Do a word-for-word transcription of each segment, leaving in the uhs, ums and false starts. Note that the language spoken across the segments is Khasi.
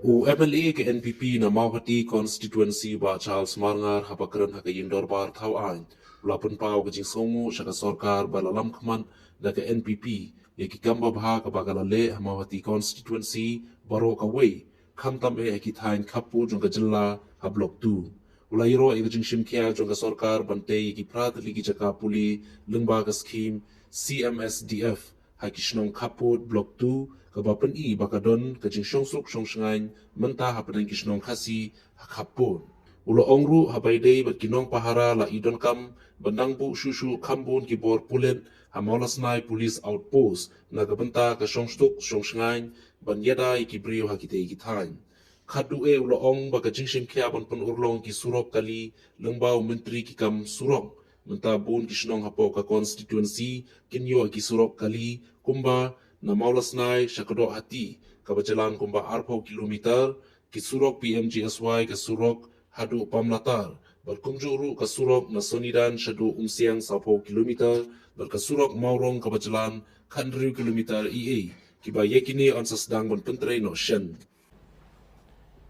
U M L A ka N P P na Mawhati Constituency, Bah Charles Marngar, haba kren ha ka ïing dorbar thaw aiñ, u la pynpaw ka jingsngewnguh sha ka sorkar ba la lam khmat da ka N P P ïa ki kam babha kaba ka la leh ha Mawhati Constituency baroh kawei, khamtam eh ha ki thaiñ khappud jong ka jylla ha Block two. U la ïaroh ïa ka jingshimkhia jong ka sorkar ban tei ïa ki phra tylli ki jaka pule lyngba ka skhim C M S D F ha ki shnong khappud Block two, kaba pyni ba ka don ka jingshongsuk shongshngaiñ mynta hapdeng ki shnong Khasi ha khappud. U la ong ruh haba ïadei bad ki nongpahara la i donkam ban dang buh shuh shuh kham bun ki bor pulit ha Mawlasnai Police Outpost na ka bynta ka shongsuk shongshngaiñ ban ïada ïa ki briew ha kitei ki thaiñ. Khatduh eh u la ong ba ka jingshimkhia ban pynurlong ki surok kali lyngba u Myntri ki kam surok. Mynta bun ki shnong hapoh ka constituency kin ïoh ki surok kali, kumba na Mawlasnai sha Kdohati kaba jlan kumba arphew kilometer, ki surok P M G S Y ka surok haduh Pamlatar, bad kumjuh ruh ka surok na Sonidan shaduh Umsiang sawphew kilometer, bad ka surok Mawrong kaba jlan khathynriew kilometer. Ïa kiba ïa kine yn sa sdang ban pyntrei noh shen.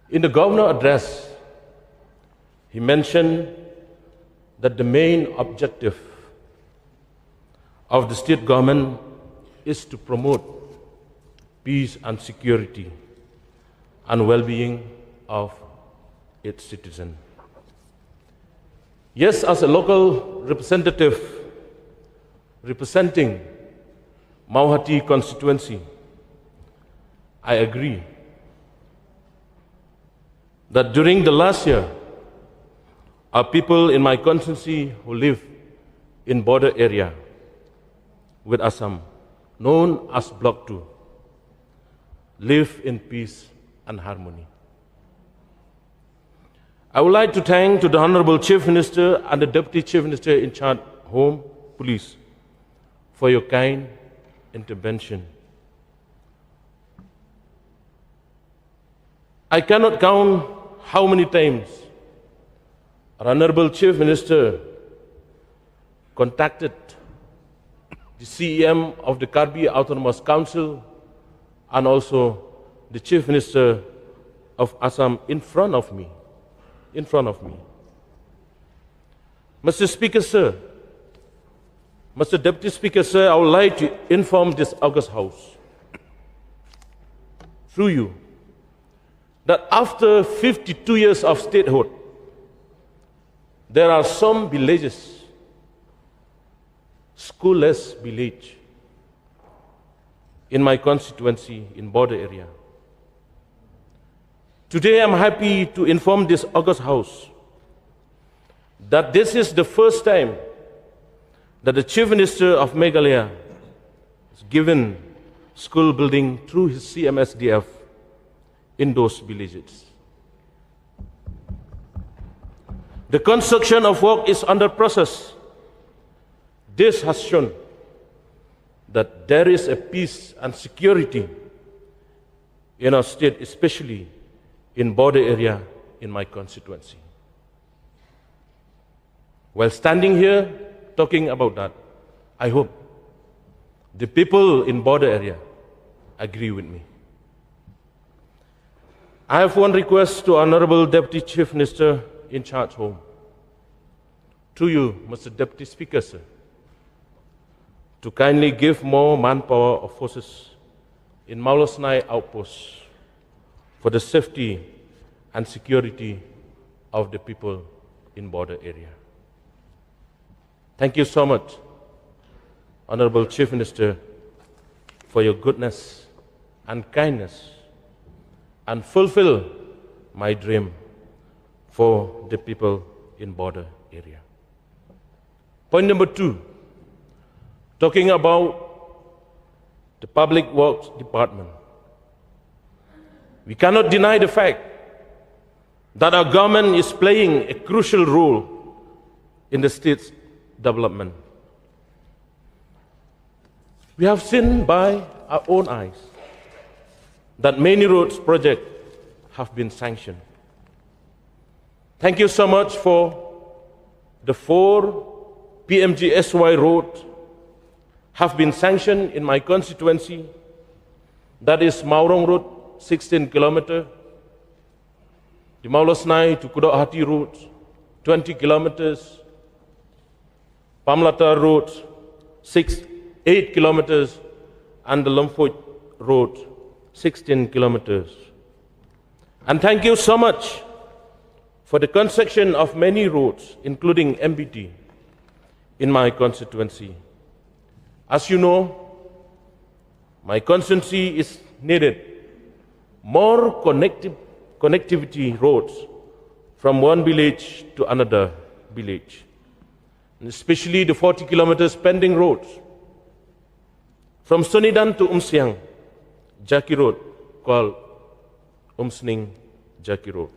In the governor address, he mentioned that the main objective of the state government is to promote peace and security and well-being of its citizen. Yes, as a local representative representing Mawhati constituency, I agree that during the last year, our people in my constituency who live in border area with Assam, known as Block two, live in peace and harmony. I would like to thank to the Honorable Chief Minister and the Deputy Chief Minister in charge Home Police for your kind intervention. I cannot count how many times our Honorable Chief Minister contacted the C E M of the Karbi Autonomous Council and also the Chief Minister of Assam in front of me, in front of me. Mister Speaker, sir, Mister Deputy Speaker, sir, I would like to inform this august House through you that after fifty-two years of statehood, there are some villages, schoolless village, in my constituency, in border area. Today, I'm happy to inform this august House that this is the first time that the Chief Minister of Meghalaya is given school building through his C M S D F in those villages. The construction of work is under process. This has shown that there is a peace and security in our state, especially in border area in my constituency. While standing here talking about that, I hope the people in border area agree with me. I have one request to Honorable Deputy Chief Minister in charge Home, to you, Mister Deputy Speaker, sir, to kindly give more manpower or forces in Mawlasnai outposts for the safety and security of the people in border area. Thank you so much, Honorable Chief Minister, for your goodness and kindness, and fulfill my dream for the people in border area. Point number two, talking about the Public Works Department. We cannot deny the fact that our government is playing a crucial role in the state's development. We have seen by our own eyes that many roads projects have been sanctioned. Thank you so much for the four P M G S Y road have been sanctioned in my constituency, that is Mawrong Road, sixteen kilometer, Mawlasnai to Kudok Hati Road, twenty kilometers, Pamlata Road, six, eight kilometers, and the Lumphoj Road, sixteen kilometers. And thank you so much for the construction of many roads, including M B T, in my constituency. As you know, my constituency is needed more connective, connectivity roads from one village to another village, and especially the forty kilometers pending roads from Sonidan to Umsiang, Jaki Road, called Umsning Jaki Road.